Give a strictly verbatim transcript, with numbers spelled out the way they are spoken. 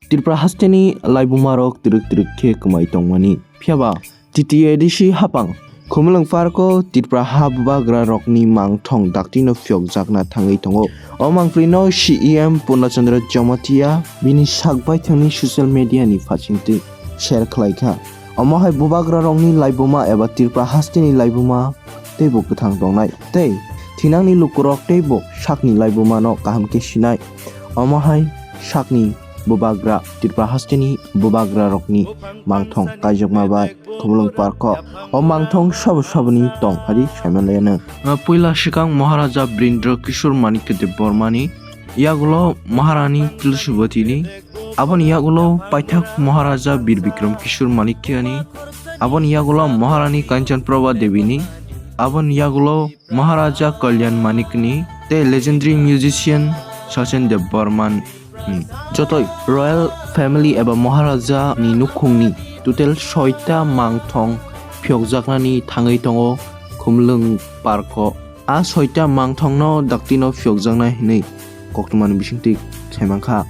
Tripura hasteni laibumarok twrwk twrwk khe kwmai tongmani. Phiyaba T T A D C hapang Khumulwng Parko Tripura ha bubagrarokni mangthong daktino phiyokjakna thangwi tongo. O mangphrino C E M Purna Chandra Jamatia bini sak baithangni social media ni phaisingtwi share khlaikha. Omo hai bubagrarokni laibuma eba Tripura hasteni laibuma teibo kwthang tongnai tei thinangni lukurok teibo sakni laibumano kaham khe sinai. Omo hai sakni bubagra Tripura hasteni bubagrarokni mangthong kaijakma bai Khumulwng Parko. O mangthong sabo saboni tong phadi saimanlaiyano. Puila swkang Maharaja Brindra Kishore Manikya Debbarmani, yagulo Maharani Tulsibotini, aboni yagulo paithak Maharaja Bir Bikram Kishore Manikyani, aboni yagulo Maharani Kanchan Prabha Debini, aboni yagulo Maharaja Kalyan Manikni tei legendary musician Sachin Debbarman, hmm, jotoi royal family eba Maharaja ni nukhungni total soita mangthong phiyokjaknani thangwi tongo Khumulwng Parko. A soita mangthongno daktino phiyokjaknai hinwi koktwmani bisingtwi saimankha.